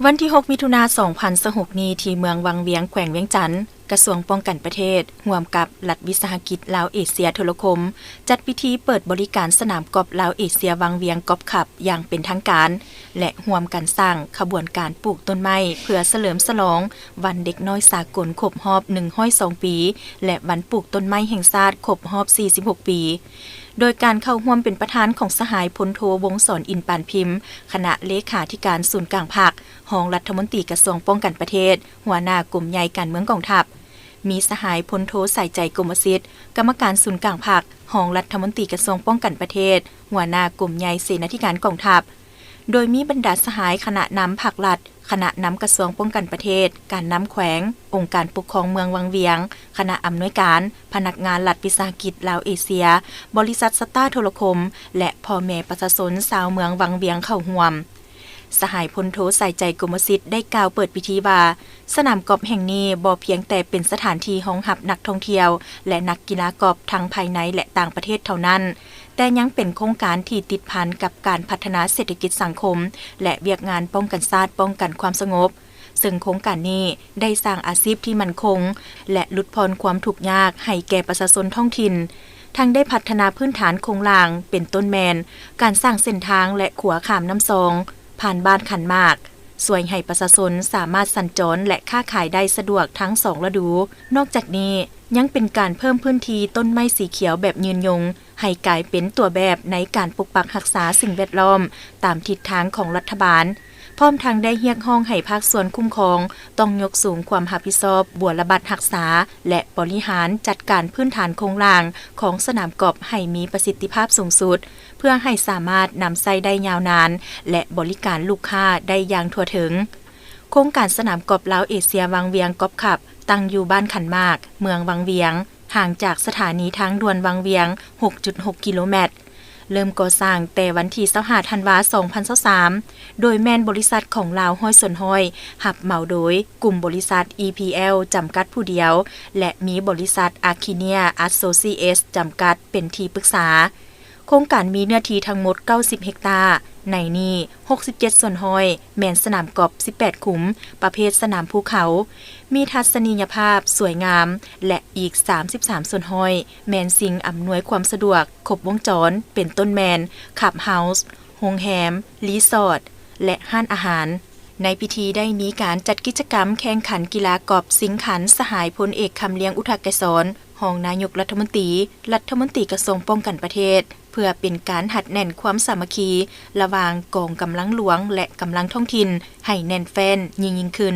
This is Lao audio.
ວັນທີຫົກ ມິຖຸນາ ສອງພັນຊາວຫົກນີ້ ທີ່ເມືອງວັງວຽງ ແຂວງວຽງຈັນ, ກະຊວງປ້ອງກັນປະເທດ ຮ່ວມກັບລັດວິສາຫະກິດລາວເອເຊຍໂທລະຄົມ ຈັດພິທີເປີດບໍລິການສະໜາມກອບລາວເອເຊຍວັງວຽງກອບຄັບຢ່າງເປັນທາງການ ແລະ ຮ່ວມກັນສ້າງຂະບວນການປູກຕົ້ນໄມ້ ເພື່ອສະເຫຼີມສະຫຼອງວັນເດັກນ້ອຍສາກົນຄົບຮອບໜຶ່ງຮ້ອຍສອງປີ ແລະ ວັນປູກຕົ້ນໄມ້ແຫ່ງຊາດຄົບຮອບສີ່ສິບຫົກປີ. ໂດຍການເຂົ້າຮ່ວມເປັນປະທານຂອງສະຫາຍພົນໂທ ວົງສອນ ອິນປານພິມ ຄະນະເລຂາທິການສູນກາງພັກ, ຮອງລັດຖະມົນຕີກະຊວງປ້ອງກັນປະເທດ, ຫົວໜ້າກົມໃຫຍ່ການເມືອງກອງທັບ, ມີສະຫາຍພົນໂທ ສາຍໃຈ ກົມມະສິດ ກຳມະການສູນກາງພັກ, ຮອງລັດຖະມົນຕີກະຊວງປ້ອງກັນປະເທດ, ຫົວໜ້າກົມໃຫຍ່ເສນາທິການກອງທັບ, ໂດຍມີບັນດາສະຫາຍຄະນະນຳພັກລັດ, ຄະນະນຳກະຊວງປ້ອງກັນປະເທດ, ການນຳແຂວງ, ອົງການປົກຄອງເມືອງວັງວຽງ, ຄະນະອຳນວຍການ, ພະນັກງານລັດວິສາຫະກິດລາວເອເຊຍ, ບໍລິສັດສະຕາໂທລະຄົມ ແລະ ພໍ່ແມ່ປະຊາຊົນຊາວເມືອງວັງວຽງເຂົ້າຮ່ວມ. ສະຫາຍພົນໂທ ສາຍໃຈ ກົມມະສິດ ໄດ້ກ່າວເປີດພິທີວ່າ, ສະໜາມກອບແຫ່ງນີ້ບໍ່ພຽງແຕ່ເປັນສະຖານທີ່ຮອງຮັບນັກທ່ອງທ່ຽວ ແລະ ນັກກິລາກອບທັງພາຍໃນ ແລະ ຕ່າງປະເທດເທົ່ານັ້ນ, ແຕ່ຍັງເປັນໂຄງການທີ່ຕິດພັນກັບການພັດທະນາເສດຖະກິດສັງຄົມ ແລະ ວຽກງານປ້ອງກັນຊາດ, ປ້ອງກັນຄວາມສະຫງົບ, ເຊິ່ງໂຄງການນີ້ໄດ້ສ້າງອາຊີບທີ່ໝັ້ນຄົງ ແລະ ຫຼຸດຜ່ອນຄວາມທຸກຍາກໃຫ້ແກ່ປະຊາຊົນທ້ອງຖິ່ນ, ທັງໄດ້ພັດທະນາພື້ນຖານໂຄງລ່າງ ເປັນຕົ້ນແມ່ນການສ້າງເສັ້ນທາງ ແລະ ຂົວຂ້າມນ້ຳຊອງ ຜ່ານບ້ານຂັນໝາກ, ຊ່ວຍໃຫ້ປະຊາຊົນສາມາດສັນຈອນ ແລະ ຄ້າຂາຍໄດ້ສະດວກທັງສອງລະດູ. ນອກຈາກນີ້, ຍັງເປັນການເພີ່ມພື້ນທີ່ຕົ້ນໄມ້ສີຂຽວແບບຍືນຍົງ ໃຫ້ກາຍເປັນຕົວແບບໃນການປົກປັກຮັກສາສິ່ງແວດລ້ອມຕາມທິດທາງຂອງລັດຖະບານ, ພ້ອມທັງໄດ້ຮຽກຮ້ອງໃຫ້ພາກສ່ວນຄຸ້ມຄອງຕ້ອງຍົກສູງຄວາມຮັບຜິດຊອບບົວລະບັດຮັກສາ ແລະ ບໍລິຫານຈັດການພື້ນຖານໂຄງລ່າງຂອງສະໜາມກອບໃຫ້ມີປະສິດທິພາບສູງສຸດ, ເພື່ອໃຫ້ສາມາດນຳໃຊ້ໄດ້ຍາວນານ ແລະ ບໍລິການລູກຄ້າໄດ້ຢ່າງທົ່ວເຖິງ. ໂຄງການສະໜາມກອບລາວເອເຊຍວັງວຽງກອບຄັບ ຕັ້ງຢູ່ບ້ານຂັນໝາກ, ເມືອງວັງວຽງ, ຫ່າງຈາກສະຖານີທາງດ່ວນວັງວຽງ ຫົກຈຸດຫົກ ກິໂລແມັດ. ເລີ່ມກໍ່ສ້າງແຕ່ວັນທີຊາວຫ້າ ທັນວາ ສອງພັນຊາວສາມ ໂດຍແມ່ນບໍລິສັດຂອງລາວຮ້ອຍສ່ວນຮ້ອຍ ຮັບເໝົາໂດຍກຸ່ມບໍລິສັດ ອີ ພີ ແອລ ຈຳກັດຜູ້ດຽວ ແລະ ມີບໍລິສັດ ອາຄີເນຍ ອາໂຊຊີເອດ ຈຳກັດ ເປັນທີ່ປຶກສາ. ໂຄງການມີເນື້ອທີ່ທັງໝົດເກົ້າສິບເຮັກຕາ, ໃນນີ້ຫົກສິບເຈັດສ່ວນຮ້ອຍແມ່ນສະໜາມກອບສິບແປດຂຸມ ປະເພດສະໜາມພູເຂົາ, ມີທັດສະນີຍະພາບສວຍງາມ ແລະ ອີກສາມສິບສາມສ່ວນຮ້ອຍແມ່ນສິ່ງອຳນວຍຄວາມສະດວກຄົບວົງຈອນ ເປັນຕົ້ນແມ່ນ ຄັບເຮົາສ໌, ໂຮງແຮມ, ຣີສອດ ແລະ ຮ້ານອາຫານ. ໃນພິທີໄດ້ມີການຈັດກິດຈະກຳແຂ່ງຂັນກິລາກອບຊິງຂັນສະຫາຍພົນເອກ ຄຳລຽງ ອຸທະກະສອນ ຮອງນາຍົກລັດຖະມົນຕີ, ລັດຖະມົນຕີກະຊວງປ້ອງກັນປະເທດ ເພື່ອເປັນການຮັດແໜ້ນຄວາມສາມັກຄີລະຫວ່າງກອງກຳລັງຫຼວງ ແລະ ກຳລັງທ້ອງຖິ່ນໃຫ້ແໜ້ນແຟ້ນຍິ່ງໆຂຶ້ນ.